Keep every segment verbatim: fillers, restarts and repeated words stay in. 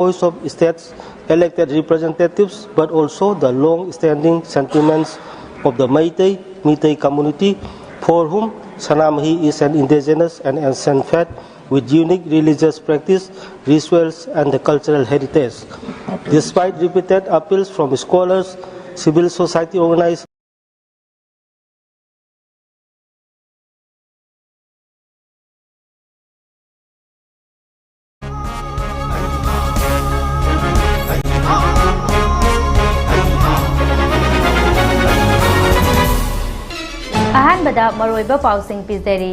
voice of states' elected representatives, but also the long-standing sentiments of the Meitei, Meitei community, for whom Sanamahi is an indigenous and ancient faith with unique religious practice, rituals, and the cultural heritage. Despite repeated appeals from scholars, civil society organizations, ꯑꯍꯥꯟꯕꯗ ꯃꯔꯨꯑꯣꯏꯕ ꯄꯥꯎꯁꯤꯡ ꯄꯤꯖꯔꯤ꯫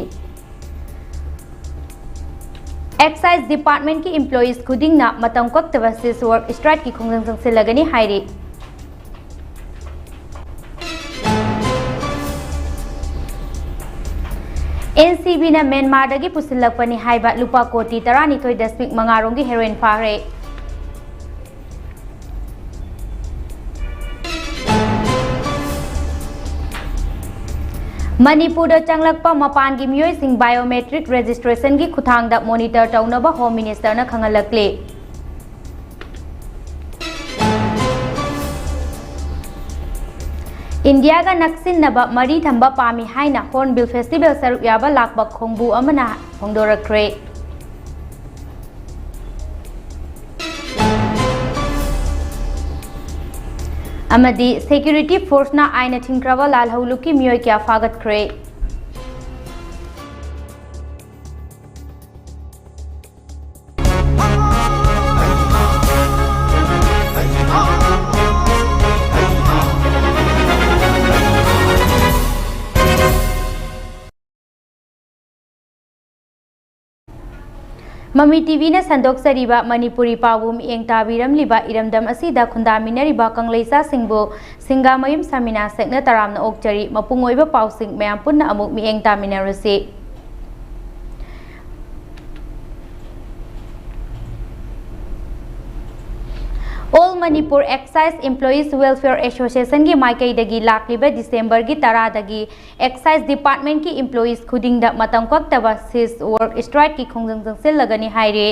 Exercise ꯗꯤꯄꯥꯔꯠꯃꯦꯟꯠꯀꯤ employees ꯈꯨꯗꯤꯡꯅ ꯃꯇꯝ ꯀꯛꯇꯕ ꯁꯤꯖ work ꯁ꯭ꯇ꯭ꯔꯥꯏꯛꯀꯤ ꯈꯣꯡꯖꯪ ꯆꯪꯁꯤꯜꯂꯒꯅꯤ ꯍꯥꯏꯔꯤ꯫ N C ꯕꯤꯅ ꯃ꯭ꯌꯥꯟꯃꯥꯔꯗꯒꯤ ꯄꯨꯁꯤꯜꯂꯛꯄꯅꯤ ꯍꯥꯏꯕ ꯂꯨꯄꯥ ꯀꯣꯇꯤ ꯇꯔꯥꯅꯤꯊꯣꯏ ꯗꯁꯃꯤꯛ ꯃꯉꯥ ꯔꯣꯝꯒꯤ ꯍꯦꯔꯣꯏꯟ ꯐꯥꯈ꯭ꯔꯦ꯫ ꯃꯅꯤꯄꯨꯔꯗ ꯆꯪꯂꯛꯄ ꯃꯄꯥꯟꯒꯤ ꯃꯤꯑꯣꯏꯁꯤꯡ ꯕꯥꯏꯑꯣꯃꯦꯇ꯭ꯔꯤꯛ ꯔꯦꯖꯤꯁꯇ꯭ꯔꯦꯁꯟꯒꯤ ꯈꯨꯠꯊꯥꯡꯗ ꯃꯣꯅꯤꯇꯔ ꯇꯧꯅꯕ ꯍꯣꯝ ꯃꯤꯅꯤꯁꯇꯔꯅ ꯈꯪꯍꯜꯂꯛꯂꯤ꯫ ꯏꯟꯗꯤꯌꯥꯒ ꯅꯛꯁꯤꯟꯅꯕ ꯃꯔꯤ ꯊꯝꯕ ꯄꯥꯝꯃꯤ ꯍꯥꯏꯅ ꯍꯣꯔꯟꯕꯤꯜ ꯐꯦꯁꯇꯤꯚꯦꯜ ꯁꯔꯨꯛ ꯌꯥꯕ ꯂꯥꯛꯄ ꯈꯣꯡꯕꯨ ꯑꯃꯅ ꯐꯣꯡꯗꯣꯔꯛꯈ꯭ꯔꯦ꯫ ꯑꯃꯗꯤ ꯁꯦꯀ꯭ꯌꯨꯔꯤꯇꯤ ꯐꯣꯔꯁꯅ ꯑꯥꯏꯟꯅ ꯊꯤꯡꯈ꯭ꯔꯕ ꯂꯥꯜꯍꯧꯂꯨꯞꯀꯤ ꯃꯤꯑꯣꯏ ꯀꯌꯥ ꯐꯥꯒꯠꯈ꯭ꯔꯦ꯫ ꯃꯃꯤ ꯇꯤꯚꯤꯅ ꯁꯟꯗꯣꯛꯆꯔꯤꯕ ꯃꯅꯤꯄꯨꯔꯤ ꯄꯥꯎꯕꯨ ꯃꯤꯠꯌꯦꯡ ꯇꯥꯕꯤꯔꯝꯂꯤꯕ ꯏꯔꯝꯗꯝ ꯑꯁꯤꯗ ꯈꯨꯟꯗꯥꯃꯤꯟꯅꯔꯤꯕ ꯀꯪꯂꯩꯆꯥꯁꯤꯡꯕꯨ ꯁꯤꯡꯒꯥꯃꯌꯨꯝ ꯁꯃꯤꯅꯥ ꯁꯦꯛꯅ ꯇꯔꯥꯝꯅ ꯑꯣꯛꯆꯔꯤ꯫ ꯃꯄꯨꯡ ꯑꯣꯏꯕ ꯄꯥꯎꯁꯤꯡ ꯃꯌꯥꯝ ꯄꯨꯟꯅ ꯑꯃꯨꯛ ꯃꯤꯠꯌꯦꯡ ꯇꯥꯃꯤꯟꯅꯔꯨꯁꯤ꯫ All Manipur Excise Employees Welfare Associationꯒꯤ ꯃꯥꯏꯀꯩꯗꯒꯤ ꯂꯥꯛꯂꯤꯕ ꯗꯤꯁꯦꯝꯕꯔꯒꯤ ꯇꯔꯥꯗꯒꯤ ꯑꯦꯛꯁꯥꯏꯖ ꯗꯤꯄꯥꯔꯠꯃꯦꯟꯠꯀꯤ ꯏꯝꯄ꯭ꯂꯣꯌꯤꯁ ꯈꯨꯗꯤꯡꯗ ꯃꯇꯝ ꯀꯛꯇꯕ ꯁꯤꯖ ꯋꯥꯔꯛ ꯁ꯭ꯇ꯭ꯔꯥꯏꯛꯀꯤ ꯈꯣꯡꯖꯪ ꯆꯪꯁꯤꯜꯂꯒꯅꯤ ꯍꯥꯏꯔꯦ꯫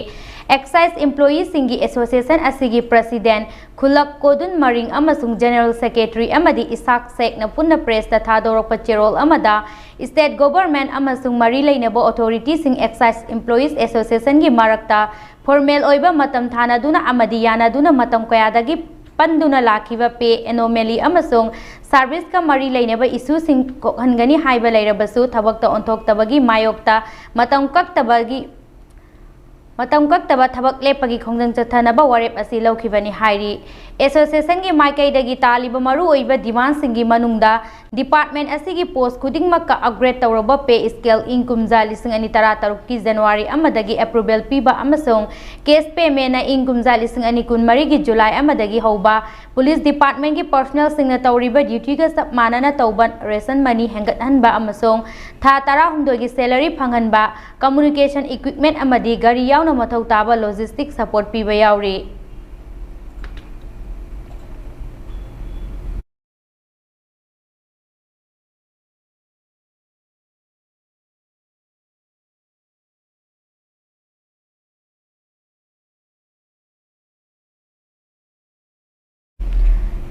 Excise Employeesꯁꯤꯡꯒꯤ Association ꯑꯁꯤꯒꯤ President ꯈꯨꯂꯛ ꯀꯣꯗꯨꯟ ꯃꯔꯤꯡ ꯑꯃꯁꯨꯡ General Secretary ꯑꯃꯗꯤ ꯏꯁꯥꯛ ꯁꯦꯛꯅ ꯄꯨꯟꯅ pressꯇ ꯊꯥꯗꯣꯔꯛꯄ ꯆꯦꯔꯣꯜ ꯑꯃꯗ, State Government ꯑꯃꯁꯨꯡ ꯃꯔꯤ ꯂꯩꯅꯕ authorityꯁꯤꯡ Excise Employees Associationꯒꯤ ꯃꯔꯛꯇ formal ꯑꯣꯏꯕ ꯃꯇꯝ ꯊꯥꯅꯗꯨꯅ ꯑꯃꯗꯤ ꯌꯥꯅꯗꯨꯅ ꯃꯇꯝ ꯀꯌꯥꯗꯒꯤ ꯄꯟꯗꯨꯅ ꯂꯥꯛꯈꯤꯕ pay anomaly ꯑꯃꯁꯨꯡ serviceꯀ ꯃꯔꯤ ꯂꯩꯅꯕ issueꯁꯤꯡ ꯀꯣꯛꯍꯟꯒꯅꯤ ꯍꯥꯏꯕ ꯂꯩꯔꯕꯁꯨ, ꯊꯕꯛꯇ ꯑꯣꯟꯊꯣꯛꯇꯕꯒꯤ ꯃꯥꯌꯣꯛꯇ ꯃꯇꯝ ꯀꯛꯇꯕꯒꯤ ꯃꯇꯝ ꯀꯛꯇꯕ ꯊꯕꯛ ꯂꯦꯞꯄꯒꯤ ꯈꯣꯡꯖꯪ ꯆꯠꯊꯅꯕ ꯋꯥꯔꯦꯞ ꯑꯁꯤ ꯂꯧꯈꯤꯕꯅꯤ ꯍꯥꯏꯔꯤ꯫ Associationꯒꯤ ꯃꯥꯏꯀꯩꯗꯒꯤ ꯇꯥꯜꯂꯤꯕ ꯃꯔꯨꯑꯣꯏꯕ demandꯁꯤꯡꯒꯤ ꯃꯅꯨꯡꯗ department ꯑꯁꯤꯒꯤ post ꯈꯨꯗꯤꯡꯃꯛꯀ upgrade ꯇꯧꯔꯕ pay scale ꯏꯪ ꯀꯨꯝꯖꯥ ꯂꯤꯁꯤꯡ ꯑꯅꯤ ꯇꯔꯥꯇꯔꯨꯛꯀꯤ January ꯑꯃꯗꯒꯤ approval ꯄꯤꯕ ꯑꯃꯁꯨꯡ cash paymentꯅ ꯏꯪ ꯀꯨꯝꯖꯥ ꯂꯤꯁꯤꯡ ꯑꯅꯤ ꯀꯨꯟꯃꯔꯤꯒꯤ July ꯑꯃꯗꯒꯤ ꯍꯧꯕ, police departmentꯀꯤ personnelꯁꯤꯡꯅ ꯇꯧꯔꯤꯕ dutyꯒ ꯆꯞ ꯃꯥꯟꯅꯅ ꯇꯧꯕ, ration money ꯍꯦꯟꯒꯠꯍꯟꯕ ꯑꯃꯁꯨꯡ ꯊꯥ ꯇꯔꯥꯍꯨꯝꯗꯣꯏꯒꯤ salary ꯐꯪꯍꯟꯕ, communication equipment ꯑꯃꯗꯤ ꯒꯥꯔꯤ ꯌꯥꯎꯅ ꯃꯊꯧ ꯇꯥꯕ logistic support ꯄꯤꯕ ꯌꯥꯎꯔꯤ꯫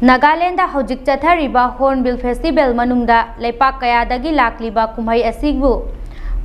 ꯅꯥꯒꯥꯂꯦꯟꯗ ꯍꯧꯖꯤꯛ ꯆꯠꯊꯔꯤꯕ Hornbill Festival ꯃꯅꯨꯡꯗ ꯂꯩꯄꯥꯛ ꯀꯌꯥꯗꯒꯤ ꯂꯥꯛꯂꯤꯕ ꯀꯨꯝꯍꯩ ꯑꯁꯤꯕꯨ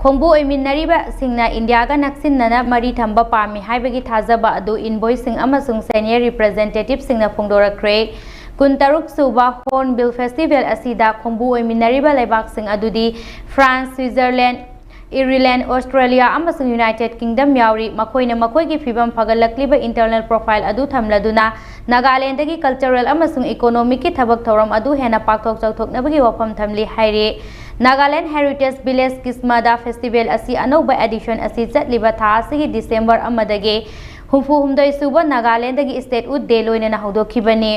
ꯈꯣꯡꯕꯨ ꯑꯣꯏꯃꯤꯟꯅꯔꯤꯕꯁꯤꯡꯅ ꯏꯟꯗꯤꯌꯥꯒ ꯅꯛꯁꯤꯟꯅꯅ ꯃꯔꯤ ꯊꯝꯕ ꯄꯥꯝꯃꯤ ꯍꯥꯏꯕꯒꯤ ꯊꯥꯖꯕ ꯑꯗꯨ envoyꯁꯤꯡ ꯑꯃꯁꯨꯡ senior representativeꯁꯤꯡꯅ ꯐꯣꯡꯗꯣꯔꯛꯈ꯭ꯔꯦ꯫ ꯀꯨꯟꯇꯔꯨꯛ ꯁꯨꯕ Hornbill Festival ꯑꯁꯤꯗ ꯈꯣꯡꯕꯨ ꯑꯣꯏꯃꯤꯟꯅꯔꯤꯕ ꯂꯩꯕꯥꯛꯁꯤꯡ ꯑꯗꯨꯗꯤ France, Switzerland, Ireland, Australia ꯑꯃꯁꯨꯡ United Kingdom ꯌꯥꯎꯔꯤ꯫ ꯃꯈꯣꯏꯅ ꯃꯈꯣꯏꯒꯤ ꯐꯤꯕꯝ ꯐꯒꯠꯂꯛꯂꯤꯕ internal profile ꯑꯗꯨ ꯊꯝꯂꯗꯨꯅ ꯅꯥꯒꯥꯂꯦꯟꯗꯒꯤ cultural ꯑꯃꯁꯨꯡ economicꯀꯤ ꯊꯕꯛ ꯊꯧꯔꯝ ꯑꯗꯨ ꯍꯦꯟꯅ ꯄꯥꯛꯊꯣꯛ ꯆꯥꯎꯊꯣꯛꯅꯕꯒꯤ ꯋꯥꯐꯝ ꯊꯝꯂꯤ ꯍꯥꯏꯔꯤ꯫ Nagaland Heritage Village ꯀꯤꯁꯃꯥꯗ festival ꯑꯁꯤ ꯑꯅꯧꯕ edition ꯑꯁꯤ ꯆꯠꯂꯤꯕ ꯊꯥ ꯑꯁꯤꯒꯤ December ꯑꯃꯗꯒꯤ ꯍꯨꯝꯐꯨ ꯍꯨꯝꯗꯣꯏ ꯁꯨꯕ ꯅꯥꯒꯥꯂꯦꯟꯗꯒꯤ Statehood Day ꯂꯣꯏꯅꯅ ꯍꯧꯗꯣꯛꯈꯤꯕꯅꯤ꯫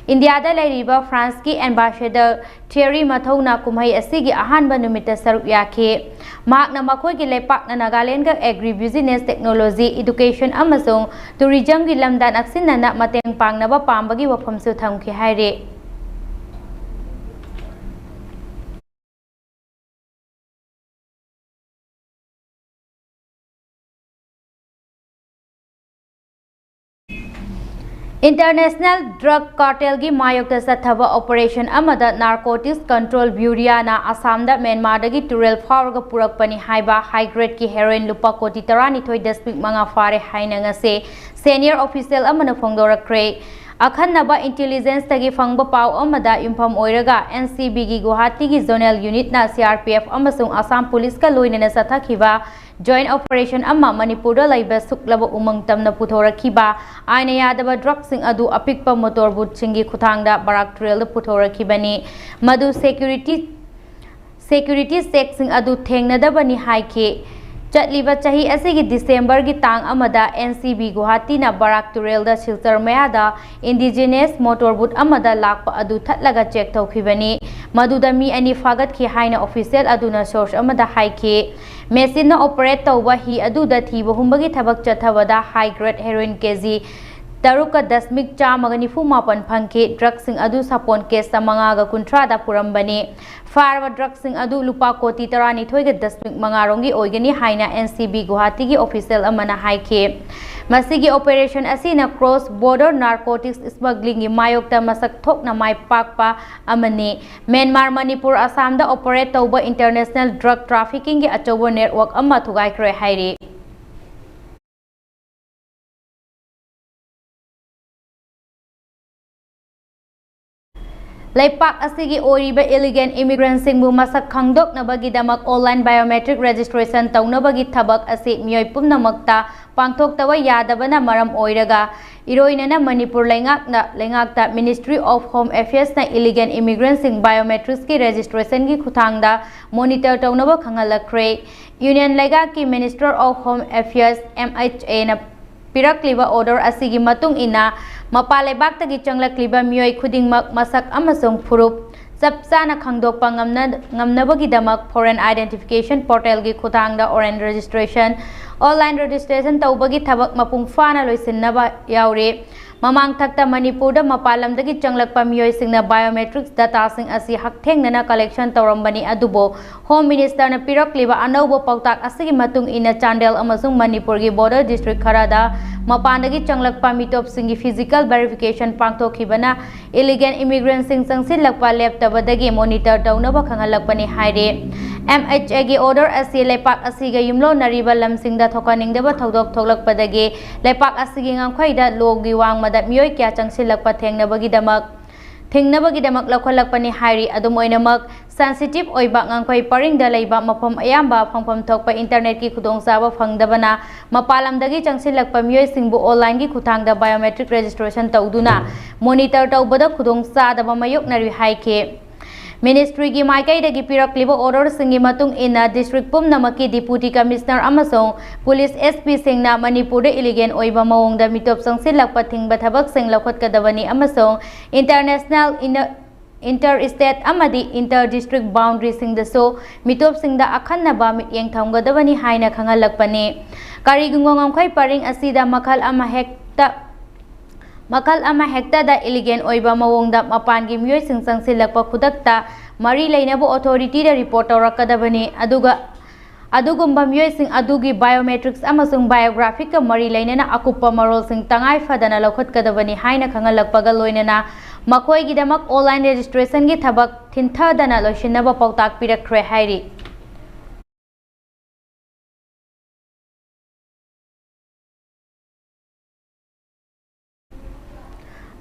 ꯏꯟꯗꯤꯌꯥꯗ ꯂꯩꯔꯤꯕ Franceꯀꯤ ambassador Thierry Mathou-ꯅ ꯀꯨꯝꯍꯩ ꯑꯁꯤꯒꯤ ꯑꯍꯥꯟꯕ ꯅꯨꯃꯤꯠꯇ ꯁꯔꯨꯛ ꯌꯥꯈꯤ꯫ ꯃꯍꯥꯛꯅ ꯃꯈꯣꯏꯒꯤ ꯂꯩꯄꯥꯛꯅ ꯅꯥꯒꯥꯂꯦꯟꯗ agribusiness, technology, education ꯑꯃꯁꯨꯡ tourismꯒꯤ ꯂꯝꯗ ꯅꯛꯁꯤꯟꯅꯅ ꯃꯇꯦꯡ ꯄꯥꯡꯅꯕ ꯄꯥꯝꯕꯒꯤ ꯋꯥꯐꯝꯁꯨ ꯊꯝꯈꯤ ꯍꯥꯏꯔꯤ꯫ International Drug Cartelꯒꯤ ꯃꯥꯌꯣꯛꯇ ꯆꯠꯊꯕ operation ꯑꯃꯗ Narcotics Control Bureauꯅ ꯑꯁꯥꯝꯗ ꯃ꯭ꯌꯥꯟꯃꯥꯔꯗꯒꯤ ꯇꯨꯔꯦꯜ ꯐꯥꯎꯔꯒ ꯄꯨꯔꯛꯄꯅꯤ ꯍꯥꯏꯕ high gradeꯀꯤ heroin ꯂꯨꯄꯥ ꯀꯣꯇꯤ ꯇꯔꯥꯅꯤꯊꯣꯏ ꯗꯁꯃꯤꯛ ꯃꯉꯥ ꯐꯥꯔꯦ ꯍꯥꯏꯅ ꯉꯁꯤ senior official ꯑꯃꯅ ꯐꯣꯡꯗꯣꯔꯛꯈ꯭ꯔꯦ꯫ ꯑꯈꯟꯅꯕ intelligenceꯇꯒꯤ ꯐꯪꯕ ꯄꯥꯎ ꯑꯃꯗ ꯌꯨꯝꯐꯝ ꯑꯣꯏꯔꯒ NCBꯒꯤ ꯒꯨꯋꯥꯍꯥꯇꯤꯒꯤ zonal unitꯅ CRPF ꯑꯃꯁꯨꯡ ꯑꯁꯥꯝ ꯄꯨꯂꯤꯁꯀ ꯂꯣꯏꯅꯅ ꯆꯠꯊꯈꯤꯕ joint operation ꯑꯃ ꯃꯅꯤꯄꯨꯔꯗ ꯂꯩꯕ ꯁꯨꯛꯂꯕ ꯎꯃꯪ ꯇꯝꯅ ꯄꯨꯊꯣꯔꯛꯈꯤꯕ ꯑꯥꯏꯟꯅ ꯌꯥꯗꯕ drugꯁꯤꯡ ꯑꯗꯨ ꯑꯄꯤꯛꯄ motor boatꯁꯤꯡꯒꯤ ꯈꯨꯊꯥꯡꯗ ꯕꯔꯥꯛ ꯇꯨꯔꯦꯜꯗ ꯄꯨꯊꯣꯔꯛꯈꯤꯕꯅꯤ꯫ ꯃꯗꯨ security, security checkꯁꯤꯡ ꯑꯗꯨ ꯊꯦꯡꯅꯗꯕꯅꯤ ꯍꯥꯏꯈꯤ꯫ ꯆꯠꯂꯤꯕ ꯆꯍꯤ ꯑꯁꯤꯒꯤ Decemberꯒꯤ ꯇꯥꯡ ꯑꯃꯗ NCB ꯒꯨꯋꯥꯍꯥꯇꯤꯅ ꯕꯔꯥꯛ ꯇꯨꯔꯦꯜꯗ ꯁꯤꯜꯆꯔ ꯃꯌꯥꯗ indigenous motor boat ꯑꯃꯗ ꯂꯥꯛꯄ ꯑꯗꯨ ꯊꯠꯂꯒ check ꯇꯧꯈꯤꯕꯅꯤ꯫ ꯃꯗꯨꯗ ꯃꯤ ꯑꯅꯤ ꯐꯥꯒꯠꯈꯤ ꯍꯥꯏꯅ official ꯑꯗꯨꯅ source ꯑꯃꯗ ꯍꯥꯏꯈꯤ꯫ Machineꯅ operate ꯇꯧꯕ ꯍꯤ ꯑꯗꯨꯗ ꯊꯤꯕ ꯍꯨꯝꯕꯒꯤ ꯊꯕꯛ ꯆꯠꯊꯕꯗ high grade heroin KG ꯇꯔꯨꯛꯀ ꯗꯁꯃꯤꯛ ꯆꯥꯝꯃꯒ ꯅꯤꯐꯨ ꯃꯥꯄꯟ ꯐꯪꯈꯤ꯫ Drugꯁꯤꯡ ꯑꯗꯨ ꯁꯥꯄꯣꯟ case ꯆꯥꯃꯉꯥꯒ ꯀꯨꯟꯊ꯭ꯔꯥꯗ ꯄꯨꯔꯝꯕꯅꯤ꯫ ꯐꯥꯔꯕ drugꯁꯤꯡ ꯑꯗꯨ ꯂꯨꯄꯥ ꯀꯣꯇꯤ ꯇꯔꯥꯅꯤꯊꯣꯏꯒ ꯗꯁꯃꯤꯛ ꯃꯉꯥ ꯔꯣꯝꯒꯤ ꯑꯣꯏꯒꯅꯤ ꯍꯥꯏꯅ NCB ꯒꯨꯋꯥꯍꯥꯇꯤꯒꯤ official ꯑꯃꯅ ꯍꯥꯏꯈꯤ꯫ ꯃꯁꯤꯒꯤ operation ꯑꯁꯤꯅ cross border narcotics smugglingꯒꯤ ꯃꯥꯌꯣꯛꯇ ꯃꯁꯛ ꯊꯣꯛꯅ ꯃꯥꯏ ꯄꯥꯛꯄ ꯑꯃꯅꯤ꯫ ꯃ꯭ꯌꯥꯟꯃꯥꯔ, ꯃꯅꯤꯄꯨꯔ, ꯑꯁꯥꯝꯗ operate ꯇꯧꯕ international drug traffickingꯒꯤ ꯑꯆꯧꯕ network ꯑꯃ ꯊꯨꯒꯥꯏꯈ꯭ꯔꯦ ꯍꯥꯏꯔꯤ꯫ ꯂꯩꯄꯥꯛ ꯑꯁꯤꯒꯤ ꯑꯣꯏꯔꯤꯕ illegal immigrantꯁꯤꯡꯕꯨ ꯃꯁꯛ ꯈꯪꯗꯣꯛꯅꯕꯒꯤꯗꯃꯛ online biometric registration ꯇꯧꯅꯕꯒꯤ ꯊꯕꯛ ꯑꯁꯤ ꯃꯤꯑꯣꯏ ꯄꯨꯝꯅꯃꯛꯇ ꯄꯥꯡꯊꯣꯛꯇꯕ ꯌꯥꯗꯕꯅ ꯃꯔꯝ ꯑꯣꯏꯔꯒ, ꯏꯔꯣꯏꯅꯅ ꯃꯅꯤꯄꯨꯔ ꯂꯩꯉꯥꯛꯅ, ꯂꯩꯉꯥꯛꯇ Ministry of Home Affairsꯅ illegal immigrantꯁꯤꯡ biometricsꯀꯤ registrationꯒꯤ ꯈꯨꯠꯊꯥꯡꯗ monitor ꯇꯧꯅꯕ ꯈꯪꯍꯜꯂꯛꯈ꯭ꯔꯦ꯫ Union ꯂꯩꯉꯥꯛꯀꯤ Minister of Home Affairs, MHAꯅ ꯄꯤꯔꯛꯂꯤꯕ order ꯑꯁꯤꯒꯤ ꯃꯇꯨꯡ ꯏꯟꯅ, ꯃꯄꯥꯟ ꯂꯩꯕꯥꯛꯇꯒꯤ ꯆꯪꯂꯛꯂꯤꯕ ꯃꯤꯑꯣꯏ ꯈꯨꯗꯤꯡꯃꯛ ꯃꯁꯛ ꯑꯃꯁꯨꯡ ꯐꯨꯔꯨꯞ ꯆꯞ ꯆꯥꯅ ꯈꯪꯗꯣꯛꯄ ꯉꯝꯅ-, ꯉꯝꯅꯕꯒꯤꯗꯃꯛ Foreign Identification Portalꯒꯤ ꯈꯨꯠꯊꯥꯡꯗ online registration, online registration ꯇꯧꯕꯒꯤ ꯊꯕꯛ ꯃꯄꯨꯡ ꯐꯥꯅ ꯂꯣꯏꯁꯤꯟꯅꯕ ꯌꯥꯎꯔꯤ꯫ ꯃꯃꯥꯡꯊꯛꯇ ꯃꯅꯤꯄꯨꯔꯗ ꯃꯄꯥꯟ ꯂꯝꯗꯒꯤ ꯆꯪꯂꯛꯄ ꯃꯤꯑꯣꯏꯁꯤꯡꯅ biometrics dataꯁꯤꯡ ꯑꯁꯤ ꯍꯛꯊꯦꯡꯅꯅ collection ꯇꯧꯔꯝꯕꯅꯤ, ꯑꯗꯨꯕꯨ Home Ministerꯅ ꯄꯤꯔꯛꯂꯤꯕ ꯑꯅꯧꯕ ꯄꯥꯎꯇꯥꯛ ꯑꯁꯤꯒꯤ ꯃꯇꯨꯡ ꯏꯟꯅ ꯆꯥꯟꯗꯦꯜ ꯑꯃꯁꯨꯡ ꯃꯅꯤꯄꯨꯔꯒꯤ border district ꯈꯔꯗ ꯃꯄꯥꯟꯗꯒꯤ ꯆꯪꯂꯛꯄ ꯃꯤꯇꯣꯞꯁꯤꯡꯒꯤ physical verification ꯄꯥꯡꯊꯣꯛꯈꯤꯕꯅ illegal immigrantꯁꯤꯡ ꯆꯪꯁꯤꯜꯂꯛꯄ ꯂꯦꯞꯇꯕꯗꯒꯤ monitor ꯇꯧꯅꯕ ꯈꯪꯍꯜꯂꯛꯄꯅꯤ ꯍꯥꯏꯔꯤ꯫ MHAꯒꯤ order ꯑꯁꯤ ꯂꯩꯄꯥꯛ ꯑꯁꯤꯒ ꯌꯨꯝꯂꯣꯟꯅꯔꯤꯕ ꯂꯝꯁꯤꯡꯗ ꯊꯣꯛꯍꯟꯅꯤꯡꯗꯕ ꯊꯧꯗꯣꯛ ꯊꯣꯛꯂꯛꯄꯗꯒꯤ ꯂꯩꯄꯥꯛ ꯑꯁꯤꯒꯤ ꯉꯝꯈꯩꯗ lawꯒꯤ ꯋꯥꯡꯃꯗ ꯃꯤꯑꯣꯏ ꯀꯌꯥ ꯆꯪꯁꯤꯜꯂꯛꯄ ꯊꯦꯡꯅꯕꯒꯤꯗꯃꯛ, ꯊꯤꯡꯅꯕꯒꯤꯗꯃꯛ ꯂꯧꯈꯠꯂꯛꯄꯅꯤ ꯍꯥꯏꯔꯤ꯫ ꯑꯗꯨꯝ ꯑꯣꯏꯅꯃꯛ, sensitive ꯑꯣꯏꯕ ꯉꯝꯈꯩ ꯄꯔꯤꯡꯗ ꯂꯩꯕ ꯃꯐꯝ ꯑꯌꯥꯝꯕ ꯐꯪꯐꯝ ꯊꯣꯛꯄ internetꯀꯤ ꯈꯨꯗꯣꯡꯆꯥꯕ ꯐꯪꯗꯕꯅ ꯃꯄꯥꯟ ꯂꯝꯗꯒꯤ ꯆꯪꯁꯤꯜꯂꯛꯄ ꯃꯤꯑꯣꯏꯁꯤꯡꯕꯨ onlineꯒꯤ ꯈꯨꯠꯊꯥꯡꯗ biometric registration ꯇꯧꯗꯨꯅ monitor ꯇꯧꯕꯗ ꯈꯨꯗꯣꯡꯆꯥꯗꯕ ꯃꯥꯌꯣꯛꯅꯔꯤ ꯍꯥꯏꯈꯤ꯫ Ministryꯒꯤ ꯃꯥꯏꯀꯩꯗꯒꯤ ꯄꯤꯔꯛꯂꯤꯕ orderꯁꯤꯡꯒꯤ ꯃꯇꯨꯡ ꯏꯟꯅ district ꯄꯨꯝꯅꯃꯛꯀꯤ Deputy Commissioner ꯑꯃꯁꯨꯡ Police SPꯁꯤꯡꯅ ꯃꯅꯤꯄꯨꯔꯗ illegal ꯑꯣꯏꯕ ꯃꯑꯣꯡꯗ ꯃꯤꯇꯣꯞ ꯆꯪꯁꯤꯜꯂꯛꯄ ꯊꯤꯡꯕ ꯊꯕꯛꯁꯤꯡ ꯂꯧꯈꯠꯀꯗꯕꯅꯤ ꯑꯃꯁꯨꯡ international, inter state ꯑꯃꯗꯤ inter district boundaryꯁꯤꯡꯗꯁꯨ ꯃꯤꯇꯣꯞꯁꯤꯡꯗ ꯑꯈꯟꯅꯕ ꯃꯤꯠꯌꯦꯡ ꯊꯝꯒꯗꯕꯅꯤ ꯍꯥꯏꯅ ꯈꯪꯍꯜꯂꯛꯄꯅꯤ꯫ ꯀꯔꯤꯒꯨꯝꯕ ꯉꯝꯈꯩ ꯄꯔꯤꯡ ꯑꯁꯤꯗ ꯃꯈꯜ ꯑꯃ ꯍꯦꯛꯇ ꯃꯈꯜ ꯑꯃ ꯍꯦꯛꯇꯗ illegal ꯑꯣꯏꯕ ꯃꯑꯣꯡꯗ ꯃꯄꯥꯟꯒꯤ ꯃꯤꯑꯣꯏꯁꯤꯡ ꯆꯪꯁꯤꯜꯂꯛꯄ ꯈꯨꯗꯛꯇ ꯃꯔꯤ ꯂꯩꯅꯕ authorityꯗ report ꯇꯧꯔꯛꯀꯗꯕꯅꯤ꯫ ꯑꯗꯨꯒ ꯑꯗꯨꯒꯨꯝꯕ ꯃꯤꯑꯣꯏꯁꯤꯡ ꯑꯗꯨꯒꯤ biometrics ꯑꯃꯁꯨꯡ biographyꯒ ꯃꯔꯤ ꯂꯩꯅꯅ ꯑꯀꯨꯞꯄ ꯃꯔꯣꯜꯁꯤꯡ ꯇꯉꯥꯏ ꯐꯗꯅ ꯂꯧꯈꯠꯀꯗꯕꯅꯤ ꯍꯥꯏꯅ ꯈꯪꯍꯜꯂꯛꯄꯒ ꯂꯣꯏꯅꯅ ꯃꯈꯣꯏꯒꯤꯗꯃꯛ online registrationꯒꯤ ꯊꯕꯛ ꯊꯤꯟꯊꯗꯅ ꯂꯣꯏꯁꯤꯟꯅꯕ ꯄꯥꯎꯇꯥꯛ ꯄꯤꯔꯛꯈ꯭ꯔꯦ ꯍꯥꯏꯔꯤ꯫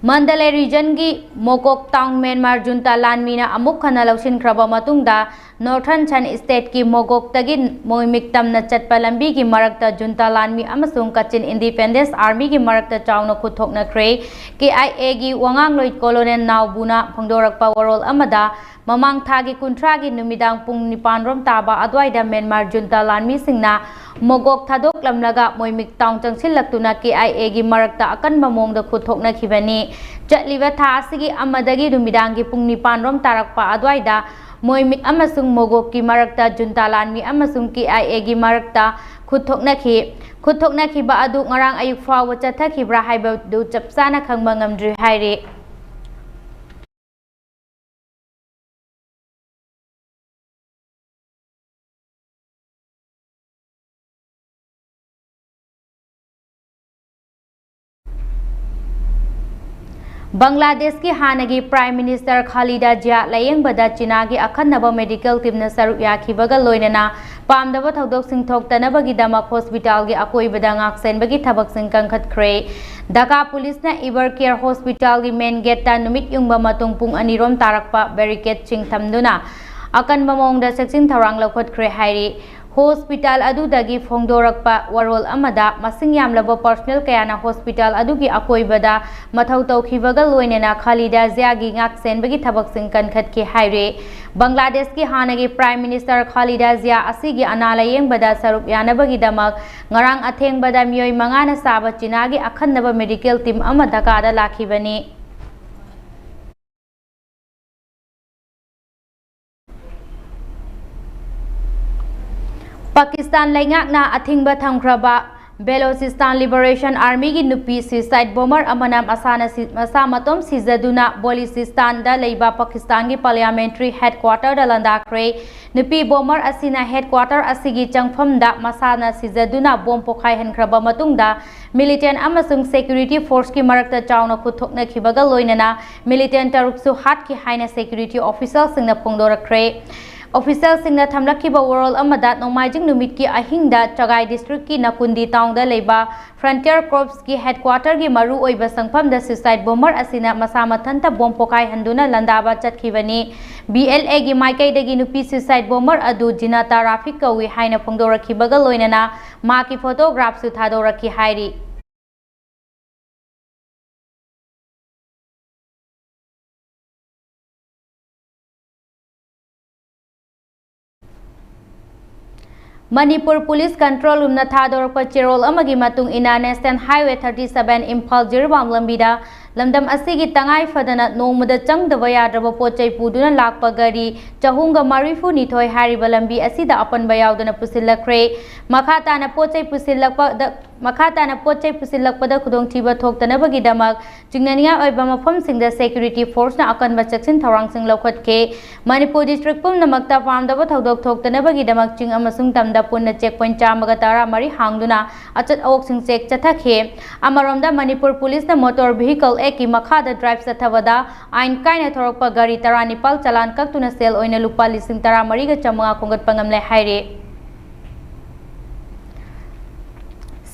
ꯃꯟꯗꯂꯦ regionꯒꯤ ꯃꯣꯒꯣꯛ town Myanmar junta ꯂꯥꯟꯃꯤꯅ ꯑꯃꯨꯛ ꯍꯟꯅ ꯂꯧꯁꯤꯟꯈ꯭ꯔꯕ ꯃꯇꯨꯡꯗ, Northern Shan stateꯀꯤ ꯃꯣꯒꯣꯛꯇꯒꯤ ꯃꯣꯏꯃꯤꯛ ꯇꯝꯅ ꯆꯠꯄ ꯂꯝꯕꯤꯒꯤ ꯃꯔꯛꯇ junta ꯂꯥꯟꯃꯤ ꯑꯃꯁꯨꯡ Kachin Independence Armyꯒꯤ ꯃꯔꯛꯇ ꯆꯥꯎꯅ ꯈꯨꯠ ꯊꯣꯛꯅꯈ꯭ꯔꯦ꯫ KIAꯒꯤ ꯋꯥꯉꯥꯡꯂꯣꯏ Colonel Naw Buna ꯐꯣꯡꯗꯣꯔꯛꯄ ꯋꯥꯔꯣꯜ ꯑꯃꯗ, ꯃꯃꯥꯡ ꯊꯥꯒꯤ ꯀꯨꯟꯊ꯭ꯔꯥꯒꯤ ꯅꯨꯃꯤꯗꯥꯡ ꯄꯨꯡ ꯅꯤꯄꯥꯟ ꯔꯣꯝ ꯇꯥꯕ ꯑꯗꯨꯋꯥꯏꯗ Myanmar junta ꯂꯥꯟꯃꯤꯁꯤꯡꯅ ꯃꯣꯒꯣꯛ ꯊꯥꯗꯣꯛꯂꯝꯂꯒ ꯃꯣꯏꯃꯤꯛ town ꯆꯪꯁꯤꯜꯂꯛꯇꯨꯅ KIAꯒꯤ ꯃꯔꯛꯇ ꯑꯀꯟꯕ ꯃꯑꯣꯡꯗ ꯈꯨꯠ ꯊꯣꯛꯅꯈꯤꯕꯅꯤ꯫ ꯆꯠꯂꯤꯕ ꯊꯥ ꯑꯁꯤꯒꯤ ꯑꯃꯗꯒꯤ ꯅꯨꯃꯤꯗꯥꯡꯒꯤ ꯄꯨꯡ ꯅꯤꯄꯥꯟ ꯔꯣꯝ ꯇꯥꯔꯛꯄ ꯑꯗꯨꯋꯥꯏꯗ ꯃꯣꯏꯃꯤꯛ ꯑꯃꯁꯨꯡ ꯃꯣꯒꯣꯛꯀꯤ ꯃꯔꯛꯇ ꯖꯨꯟꯇꯥ ꯂꯥꯟꯃꯤ ꯑꯃꯁꯨꯡ ꯀꯦ ꯑꯥꯏ ꯑꯦꯒꯤ ꯃꯔꯛꯇ ꯈꯨꯠ ꯊꯣꯛꯅꯈꯤ꯫ ꯈꯨꯠ ꯊꯣꯛꯅꯈꯤꯕ ꯑꯗꯨ ꯉꯔꯥꯡ ꯑꯌꯨꯛ ꯐꯥꯎꯕ ꯆꯠꯊꯈꯤꯕ꯭ꯔꯥ ꯍꯥꯏꯕꯗꯨ ꯆꯞ ꯆꯥꯅ ꯈꯪꯕ ꯉꯝꯗ꯭ꯔꯤ ꯍꯥꯏꯔꯤ꯫ ꯕꯪꯒ꯭ꯂꯥꯗꯦꯁꯀꯤ ꯍꯥꯟꯅꯒꯤ Prime Minister ꯈꯥꯂꯤꯗꯥ ꯖꯤꯌꯥ ꯂꯥꯌꯦꯡꯕꯗ ꯆꯤꯅꯥꯒꯤ ꯑꯈꯟꯅꯕ medical teamꯅ ꯁꯔꯨꯛ ꯌꯥꯈꯤꯕꯒ ꯂꯣꯏꯅꯅ ꯄꯥꯝꯗꯕ ꯊꯧꯗꯣꯛꯁꯤꯡ ꯊꯣꯛꯇꯅꯕꯒꯤꯗꯃꯛ hospitalꯒꯤ ꯑꯀꯣꯏꯕꯗ ꯉꯥꯛꯁꯦꯟꯕꯒꯤ ꯊꯕꯛꯁꯤꯡ ꯀꯟꯈꯠꯈ꯭ꯔꯦ꯫ ꯙꯥꯀꯥ ꯄꯨꯂꯤꯁꯅ Evercare Hospitalꯒꯤ main gateꯇ ꯅꯨꯃꯤꯠ ꯌꯨꯡꯕ ꯃꯇꯨꯡ ꯄꯨꯡ ꯑꯅꯤꯔꯣꯝ ꯇꯥꯔꯛꯄ barricadeꯁꯤꯡ ꯊꯝꯗꯨꯅ ꯑꯀꯟꯕ ꯃꯑꯣꯡꯗ ꯆꯦꯛꯁꯤꯟ ꯊꯧꯔꯥꯡ ꯂꯧꯈꯠꯈ꯭ꯔꯦ ꯍꯥꯏꯔꯤ꯫ Hospital ꯑꯗꯨꯗꯒꯤ ꯐꯣꯡꯗꯣꯔꯛꯄ ꯋꯥꯔꯣꯜ ꯑꯃꯗ, ꯃꯁꯤꯡ ꯌꯥꯝꯂꯕ personnel ꯀꯌꯥꯅ hospital ꯑꯗꯨꯒꯤ ꯑꯀꯣꯏꯕꯗ ꯃꯊꯧ ꯇꯧꯈꯤꯕꯒ ꯂꯣꯏꯅꯅ ꯈꯥꯂꯤꯗꯥ ꯖꯤꯌꯥꯒꯤ ꯉꯥꯛꯁꯦꯟꯕꯒꯤ ꯊꯕꯛꯁꯤꯡ ꯀꯟꯈꯠꯈꯤ ꯍꯥꯏꯔꯤ꯫ ꯕꯪꯒ꯭ꯂꯥꯗꯦꯁꯀꯤ ꯍꯥꯟꯅꯒꯤ Prime Minister ꯈꯥꯂꯤꯗꯥ ꯖꯤꯌꯥ ꯑꯁꯤꯒꯤ ꯑꯅꯥ ꯂꯥꯌꯦꯡꯕꯗ ꯁꯔꯨꯛ ꯌꯥꯅꯕꯒꯤꯗꯃꯛ ꯉꯔꯥꯡ ꯑꯊꯦꯡꯕꯗ ꯃꯤꯑꯣꯏ ꯃꯉꯥꯅ ꯁꯥꯕ ꯆꯤꯅꯥꯒꯤ ꯑꯈꯟꯅꯕ medical team ꯑꯃ ꯙꯥꯀꯥꯗ ꯂꯥꯛꯈꯤꯕꯅꯤ꯫ ꯄꯥꯀꯤꯁꯇꯥꯟ ꯂꯩꯉꯥꯛꯅ ꯑꯊꯤꯡꯕ ꯊꯝꯈ꯭ꯔꯕ Balochistan Liberation Armyꯒꯤ ꯅꯨꯄꯤ suicide bomber ꯑꯃꯅ ꯃꯁꯥꯅ ꯁꯤ-, ꯃꯁꯥ ꯃꯇꯣꯝ ꯁꯤꯖꯗꯨꯅ ꯕꯣꯂꯤꯆꯤꯁꯇꯥꯟꯗ ꯂꯩꯕ ꯄꯥꯀꯤꯁꯇꯥꯟꯒꯤ parliamentary headquarterꯗ ꯂꯥꯟꯗꯥꯈ꯭ꯔꯦ꯫ ꯅꯨꯄꯤ bomber ꯑꯁꯤꯅ headquarter ꯑꯁꯤꯒꯤ ꯆꯪꯐꯝꯗ ꯃꯁꯥꯅ ꯁꯤꯖꯗꯨꯅ bomb ꯄꯣꯈꯥꯏꯍꯟꯈ꯭ꯔꯕ ꯃꯇꯨꯡꯗ, militant ꯑꯃꯁꯨꯡ security forceꯀꯤ ꯃꯔꯛꯇ ꯆꯥꯎꯅ ꯈꯨꯠ ꯊꯣꯛꯅꯈꯤꯕꯒ ꯂꯣꯏꯅꯅ militant ꯇꯔꯨꯛꯁꯨ ꯍꯥꯠꯈꯤ ꯍꯥꯏꯅ security officialꯁꯤꯡꯅ ꯐꯣꯡꯗꯣꯔꯛꯈ꯭ꯔꯦ꯫ Officialꯁꯤꯡꯅ ꯊꯝꯂꯛꯈꯤꯕ ꯋꯥꯔꯣꯜ ꯑꯃꯗ, ꯅꯣꯡꯃꯥꯏꯖꯤꯡ ꯅꯨꯃꯤꯠꯀꯤ ꯑꯍꯤꯡꯗ ꯆꯒꯥꯏ districtꯀꯤ ꯅꯀꯨꯟꯗꯤ townꯗ ꯂꯩꯕ Frontier Corpsꯀꯤ headquarterꯒꯤ ꯃꯔꯨꯑꯣꯏꯕ ꯆꯪꯐꯝꯗ suicide bomber ꯑꯁꯤꯅ ꯃꯁꯥ ꯃꯊꯟꯇ bomb ꯄꯣꯈꯥꯏꯍꯟꯗꯨꯅ ꯂꯥꯟꯗꯥꯕ ꯆꯠꯈꯤꯕꯅꯤ꯫ BLAꯒꯤ ꯃꯥꯏꯀꯩꯗꯒꯤ ꯅꯨꯄꯤ suicide bomber ꯑꯗꯨ ꯖꯤꯅꯥꯇꯥ ꯔꯥꯐꯤꯛ ꯀꯧꯏ ꯍꯥꯏꯅ ꯐꯣꯡꯗꯣꯔꯛꯈꯤꯕꯒ ꯂꯣꯏꯅꯅ ꯃꯍꯥꯛꯀꯤ photographꯁꯨ ꯊꯥꯗꯣꯔꯛꯈꯤ ꯍꯥꯏꯔꯤ꯫ ꯃꯅꯤꯄꯨꯔ police control roomꯅ ꯊꯥꯗꯣꯔꯛꯄ ꯆꯦꯔꯣꯜ ꯑꯃꯒꯤ ꯃꯇꯨꯡ ꯏꯟꯅ, National Highway thirty seven Imphal Jiribam ꯂꯝꯕꯤꯗ ꯂꯝꯗꯝ ꯑꯁꯤꯒꯤ ꯇꯉꯥꯏ ꯐꯗꯅ ꯅꯣꯡꯃꯗ ꯆꯪꯗꯕ ꯌꯥꯗ꯭ꯔꯕ ꯄꯣꯠ ꯆꯩ ꯄꯨꯗꯨꯅ ꯂꯥꯛꯄ ꯒꯥꯔꯤ ꯆꯍꯨꯝꯒ ꯃꯔꯤꯐꯨ ꯅꯤꯊꯣꯏ ꯍꯥꯏꯔꯤꯕ ꯂꯝꯕꯤ ꯑꯁꯤꯗ ꯑꯄꯟꯕ ꯌꯥꯎꯗꯅ ꯄꯨꯁꯤꯜꯂꯛꯈ꯭ꯔꯦ꯫ ꯃꯈꯥ ꯇꯥꯅ ꯄꯣꯠ ꯆꯩ ꯄꯨꯁꯤꯜꯂꯛꯄꯗ, ꯃꯈꯥ ꯇꯥꯅ ꯄꯣꯠ ꯆꯩ ꯄꯨꯁꯤꯜꯂꯛꯄꯗ ꯈꯨꯗꯣꯡꯊꯤꯕ ꯊꯣꯛꯇꯅꯕꯒꯤꯗꯃꯛ ꯆꯤꯡꯅꯅꯤꯡꯉꯥꯏ ꯑꯣꯏꯕ ꯃꯐꯝꯁꯤꯡꯗ security force ꯅ ꯑꯀꯟꯕ ꯆꯦꯛꯁꯤꯟ ꯊꯧꯔꯥꯡꯁꯤꯡ ꯂꯧꯈꯠꯈꯤ꯫ ꯃꯅꯤꯄꯨꯔ district ꯄꯨꯝꯅꯃꯛꯇ ꯄꯥꯝꯗꯕ ꯊꯧꯗꯣꯛ ꯊꯣꯛꯇꯅꯕꯒꯤꯗꯃꯛ ꯆꯤꯡ ꯑꯃꯁꯨꯡ ꯇꯝꯗ ꯄꯨꯟꯅ check point ꯆꯥꯝꯃꯒ ꯇꯔꯥ ꯃꯔꯤ ꯍꯥꯡꯗꯨꯅ ꯑꯆꯠ ꯑꯋꯣꯛꯁꯤꯡ check ꯆꯠꯊꯈꯤ꯫ ꯑꯃꯔꯣꯝꯗ, ꯃꯅꯤꯄꯨꯔ ꯄꯨꯂꯤꯁꯅ Motor Vehicle Act ꯀꯤ ꯃꯈꯥꯗ drive ꯆꯠꯊꯕꯗ ꯑꯥꯏꯟ ꯀꯥꯏꯅ ꯊꯧꯔꯛꯄ ꯒꯥꯔꯤ ꯇꯔꯥꯅꯤꯄꯥꯜ ꯆꯂꯥꯟ ꯀꯛꯇꯨꯅ ꯁꯦꯜ ꯑꯣꯏꯅ ꯂꯨꯄꯥ ꯂꯤꯁꯤꯡ ꯇꯔꯥꯃꯔꯤꯒ ꯆꯥꯝꯃꯉꯥ ꯈꯣꯝꯒꯠꯄ ꯉꯝꯂꯦ ꯍꯥꯏꯔꯤ꯫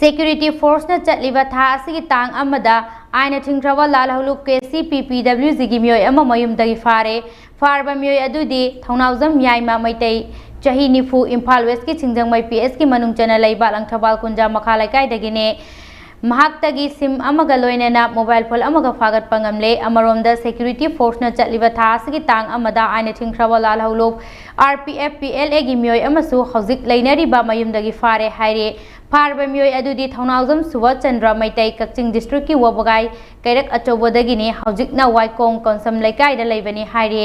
Security force ꯅ ꯆꯠꯂꯤꯕ ꯊꯥ ꯑꯁꯤꯒꯤ ꯇꯥꯡ ꯑꯃꯗ ꯑꯥꯏꯟꯅ ꯊꯤꯡꯈ꯭ꯔꯕ ꯂꯥꯜꯍꯧꯂꯨꯞ ꯀꯦ ꯁꯤ ꯄꯤ ꯄꯤ ꯗꯕ꯭ꯂꯤꯎ ꯖꯤꯒꯤ ꯃꯤꯑꯣꯏ ꯑꯃ ꯃꯌꯨꯝꯗꯒꯤ ꯐꯥꯔꯦ꯫ ꯐꯥꯔꯕ ꯃꯤꯑꯣꯏ ꯑꯗꯨꯗꯤ ꯊꯧꯅꯥꯎꯖꯝ ꯌꯥꯏꯃ ꯃꯩꯇꯩ, ꯆꯍꯤ ꯅꯤꯐꯨ, ꯏꯝꯐꯥꯜ West ꯀꯤ ꯁꯤꯡꯖꯃꯩ P S ꯀꯤ ꯃꯅꯨꯡ ꯆꯟꯅ ꯂꯩꯕ ꯂꯪꯊꯕꯥꯜ ꯀꯨꯟꯖꯥ ꯃꯈꯥ ꯂꯩꯀꯥꯏꯗꯒꯤꯅꯤ꯫ ꯃꯍꯥꯛꯇꯒꯤ ꯁꯤꯝ ꯑꯃꯒ ꯂꯣꯏꯅꯅ mobile phone ꯑꯃꯒ ꯐꯥꯒꯠꯄ ꯉꯝꯂꯦ꯫ ꯑꯃꯔꯣꯝꯗ, security force ꯅ ꯆꯠꯂꯤꯕ ꯊꯥ ꯑꯁꯤꯒꯤ ꯇꯥꯡ ꯑꯃꯗ ꯑꯥꯏꯟꯅ ꯊꯤꯡꯈ꯭ꯔꯕ ꯂꯥꯜꯍꯧꯂꯨꯞ R P F P L A ꯒꯤ ꯃꯤꯑꯣꯏ ꯑꯃꯁꯨ ꯍꯧꯖꯤꯛ ꯂꯩꯅꯔꯤꯕ ꯃꯌꯨꯝꯗꯒꯤ ꯐꯥꯔꯦ ꯍꯥꯏꯔꯤ꯫ ꯐꯥꯔꯕ ꯃꯤꯑꯣꯏ ꯑꯗꯨꯗꯤ ꯊꯧꯅꯥꯎꯖꯝ ꯁꯨꯕꯥꯁ ꯆꯟꯗ꯭ꯔ ꯃꯩꯇꯩ, ꯀꯛꯆꯤꯡ district ꯀꯤ ꯋꯥꯕꯒꯥꯏ ꯀꯩꯔꯛ ꯑꯆꯧꯕꯗꯒꯤꯅꯤ꯫ ꯍꯧꯖꯤꯛꯅ ꯋꯥꯏꯈꯣꯡ ꯀꯣꯟꯁꯝ ꯂꯩꯀꯥꯏꯗ ꯂꯩꯕꯅꯤ ꯍꯥꯏꯔꯤ꯫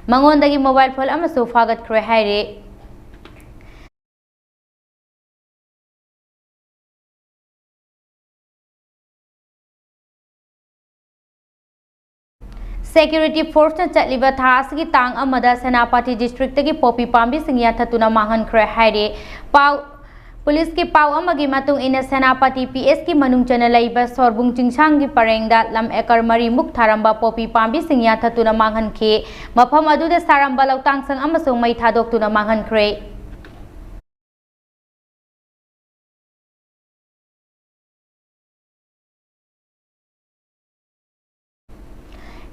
ꯃꯉꯣꯟꯗꯒꯤ mobile phone ꯑꯃꯁꯨ ꯐꯥꯒꯠꯈ꯭ꯔꯦ ꯍꯥꯏꯔꯤ꯫ Security force ꯅ ꯆꯠꯂꯤꯕ ꯊꯥ ꯑꯁꯤꯒꯤ ꯇꯥꯡ ꯑꯃꯗ ꯁꯦꯅꯥꯄꯇꯤ district ꯇꯒꯤ ꯄꯣꯄꯤ ꯄꯥꯝꯕꯤꯁꯤꯡ ꯌꯥꯟꯊꯠꯇꯨꯅ ꯃꯥꯡꯍꯟꯈ꯭ꯔꯦ ꯍꯥꯏꯔꯤ꯫ ꯄꯥꯎ, ꯄꯨꯂꯤꯁꯀꯤ ꯄꯥꯎ ꯑꯃꯒꯤ ꯃꯇꯨꯡ ꯏꯟꯅ, ꯁꯦꯅꯥꯄꯇꯤ P S ꯀꯤ ꯃꯅꯨꯡ ꯆꯟꯅ ꯂꯩꯕ ꯁꯣꯔꯕꯨꯡ ꯆꯤꯡꯁꯥꯡꯒꯤ ꯄꯔꯦꯡꯗ ꯂꯝ acre ꯃꯔꯤꯃꯨꯛ ꯊꯥꯔꯝꯕ ꯄꯣꯄꯤ ꯄꯥꯝꯕꯤꯁꯤꯡ ꯌꯥꯟꯊꯠꯇꯨꯅ ꯃꯥꯡꯍꯟꯈꯤ꯫ ꯃꯐꯝ ꯑꯗꯨꯗ ꯁꯥꯔꯝꯕ ꯂꯧꯇꯥꯡꯁꯪ ꯑꯃꯁꯨ ꯃꯩ ꯊꯥꯗꯣꯛꯇꯨꯅ ꯃꯥꯡꯍꯟꯈ꯭ꯔꯦ꯫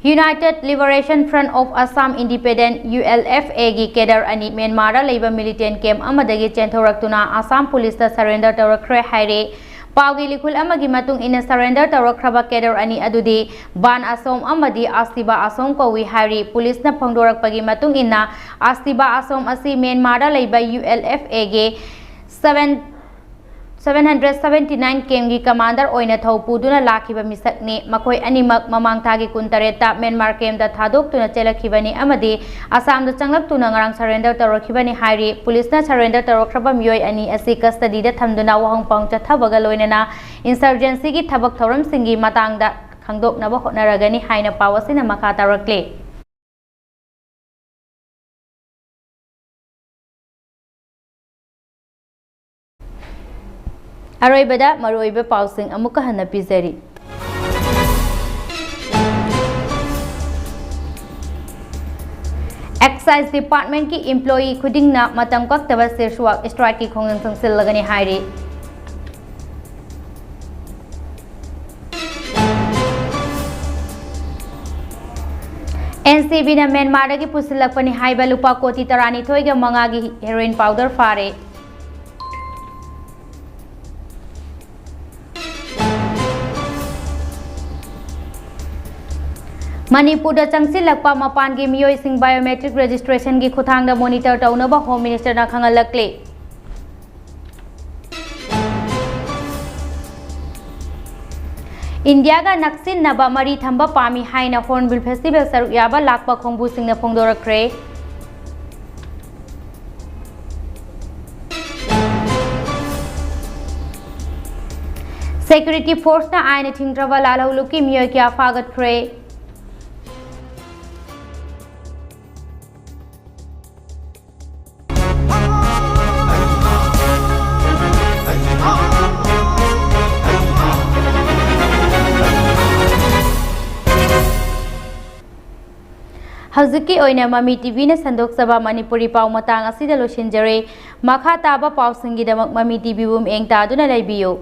United Liberation Front of Assam, Independent, U L F A ꯒꯤ cadre ꯑꯅꯤ ꯃ꯭ꯌꯥꯟꯃꯥꯔꯗ ꯂꯩꯕ militant camp ꯑꯃꯗꯒꯤ ꯆꯦꯟꯊꯣꯔꯛꯇꯨꯅ ꯑꯁꯥꯝ ꯄꯨꯂꯤꯁꯇ surrender ꯇꯧꯔꯛꯈ꯭ꯔꯦ ꯍꯥꯏꯔꯦ꯫ ꯄꯥꯎꯒꯤ ꯂꯤꯈꯨꯜ ꯑꯃꯒꯤ ꯃꯇꯨꯡ ꯏꯟꯅ, surrender ꯇꯧꯔꯛꯈ꯭ꯔꯕ cadre ꯑꯅꯤ ꯑꯗꯨꯗꯤ ꯕꯥꯟ ꯑꯁꯣꯝ ꯑꯃꯗꯤ ꯑꯁꯇꯤꯕꯥ ꯑꯁꯣꯝ ꯀꯧꯏ ꯍꯥꯏꯔꯤ꯫ ꯄꯨꯂꯤꯁꯅ ꯐꯣꯡꯗꯣꯔꯛꯄꯒꯤ ꯃꯇꯨꯡ ꯏꯟꯅ, ꯑꯁꯇꯤꯕꯥ ꯑꯁꯣꯝ ꯑꯁꯤ ꯃ꯭ꯌꯥꯟꯃꯥꯔꯗ ꯂꯩꯕ U L F A ꯒꯤ seven seven hundred seventy nine ꯀꯦꯝꯒꯤ ꯀꯃꯥꯟꯗꯔ ꯑꯣꯏꯅ ꯊꯧ ꯄꯨꯗꯨꯅ ꯂꯥꯛꯈꯤꯕ ꯃꯤꯁꯛꯅꯤ꯫ ꯃꯈꯣꯏ ꯑꯅꯤꯃꯛ ꯃꯃꯥꯡ ꯊꯥꯒꯤ ꯀꯨꯟꯇꯔꯦꯠꯇ ꯃ꯭ꯌꯥꯟꯃꯥꯔ ꯀꯦꯝꯗ ꯊꯥꯗꯣꯛꯇꯨꯅ ꯆꯦꯜꯂꯛꯈꯤꯕꯅꯤ ꯑꯃꯗꯤ ꯑꯁꯥꯝꯗ ꯆꯪꯂꯛꯇꯨꯅ ꯉꯔꯥꯡ ꯁꯔꯦꯟꯗꯔ ꯇꯧꯔꯛꯈꯤꯕꯅꯤ ꯍꯥꯏꯔꯤ꯫ ꯄꯨꯂꯤꯁꯅ ꯁꯔꯦꯟꯗꯔ ꯇꯧꯔꯛꯈ꯭ꯔꯕ ꯃꯤꯑꯣꯏ ꯑꯅꯤ ꯑꯁꯤ ꯀꯁꯇꯗꯤꯗ ꯊꯝꯗꯨꯅ ꯋꯥꯍꯪ ꯄꯥꯎ ꯆꯠꯊꯕꯒ ꯂꯣꯏꯅꯅ ꯏꯟꯁꯔꯖꯦꯟꯁꯤꯒꯤ ꯊꯕꯛ ꯊꯧꯔꯝꯁꯤꯡꯒꯤ ꯃꯇꯥꯡꯗ ꯈꯪꯗꯣꯛꯅꯕ ꯍꯣꯠꯅꯔꯒꯅꯤ ꯍꯥꯏꯅ ꯄꯥꯎ ꯑꯁꯤꯅ ꯃꯈꯥ ꯇꯥꯔꯛꯂꯤ꯫ ꯑꯔꯣꯏꯕꯗ ꯃꯔꯨꯑꯣꯏꯕ ꯄꯥꯎꯁꯤꯡ ꯑꯃꯨꯛꯀ ꯍꯟꯅ ꯄꯤꯖꯔꯤ꯫ ꯑꯦꯛꯁꯥꯏꯖ ꯗꯤꯄꯥꯔꯠꯃꯦꯟꯠꯀꯤ ꯏꯝꯄ꯭ꯂꯣꯌꯤ ꯈꯨꯗꯤꯡꯅ ꯃꯇꯝ ꯀꯛꯇꯕ ꯁꯤꯔꯁꯨꯋꯥꯛ ꯁ꯭ꯇ꯭ꯔꯥꯏꯛꯀꯤ ꯈꯣꯡꯖꯪ ꯆꯪꯁꯤꯜꯂꯒꯅꯤ ꯍꯥꯏꯔꯤ꯫ ꯑꯦꯟ ꯁꯤ ꯕꯤꯅ ꯃ꯭ꯌꯥꯟꯃꯥꯔꯗꯒꯤ ꯄꯨꯁꯤꯜꯂꯛꯄꯅꯤ ꯍꯥꯏꯕ ꯂꯨꯄꯥ ꯀꯣꯇꯤ ꯇꯔꯥꯅꯤꯊꯣꯏꯒ ꯃꯉꯥꯒꯤ ꯍꯦꯔꯣꯏꯟ ꯄꯥꯎꯗꯔ ꯐꯥꯔꯦ꯫ ꯃꯅꯤꯄꯨꯔꯗ ꯆꯪꯁꯤꯜꯂꯛꯄ ꯃꯄꯥꯟꯒꯤ ꯃꯤꯑꯣꯏꯁꯤꯡ ꯕꯥꯏꯑꯣꯃꯦꯇ꯭ꯔꯤꯛ ꯔꯦꯖꯤꯁꯇ꯭ꯔꯦꯁꯟꯒꯤ ꯈꯨꯠꯊꯥꯡꯗ ꯃꯣꯅꯤꯇꯔ ꯇꯧꯅꯕ ꯍꯣꯝ ꯃꯤꯅꯤꯁꯇꯔꯅ ꯈꯪꯍꯜꯂꯛꯂꯤ꯫ ꯏꯟꯗꯤꯌꯥꯒ ꯅꯛꯁꯤꯟꯅꯕ ꯃꯔꯤ ꯊꯝꯕ ꯄꯥꯝꯃꯤ ꯍꯥꯏꯅ ꯍꯣꯔꯟꯕꯤꯜ ꯐꯦꯁꯇꯤꯚꯦꯜ ꯁꯔꯨꯛ ꯌꯥꯕ ꯂꯥꯛꯄ ꯈꯣꯡꯕꯨꯁꯤꯡꯅ ꯐꯣꯡꯗꯣꯔꯛꯈ꯭ꯔꯦ꯫ ꯁꯦꯀ꯭ꯌꯨꯔꯤꯇꯤ ꯐꯣꯔꯁꯅ ꯑꯥꯏꯟ ꯊꯤꯡꯗ꯭ꯔꯕ ꯂꯥꯜꯍꯧꯂꯨꯞꯀꯤ ꯃꯤꯑꯣꯏ ꯀꯌꯥ ꯐꯥꯒꯠꯈ꯭ꯔꯦ꯫ ꯍꯧꯖꯤꯛꯀꯤ ꯑꯣꯏꯅ ꯃꯃꯤ ꯇꯤꯚꯤꯅ ꯁꯟꯗꯣꯛꯆꯕ ꯃꯅꯤꯄꯨꯔꯤ ꯄꯥꯎ ꯃꯇꯥꯡ ꯑꯁꯤꯗ ꯂꯣꯏꯁꯤꯟꯖꯔꯦ꯫ ꯃꯈꯥ ꯇꯥꯕ ꯄꯥꯎꯁꯤꯡꯒꯤꯗꯃꯛ ꯃꯃꯤ ꯇꯤꯚꯤꯕꯨ ꯃꯤꯠꯌꯦꯡ ꯇꯥꯗꯨꯅ ꯂꯩꯕꯤꯌꯨ꯫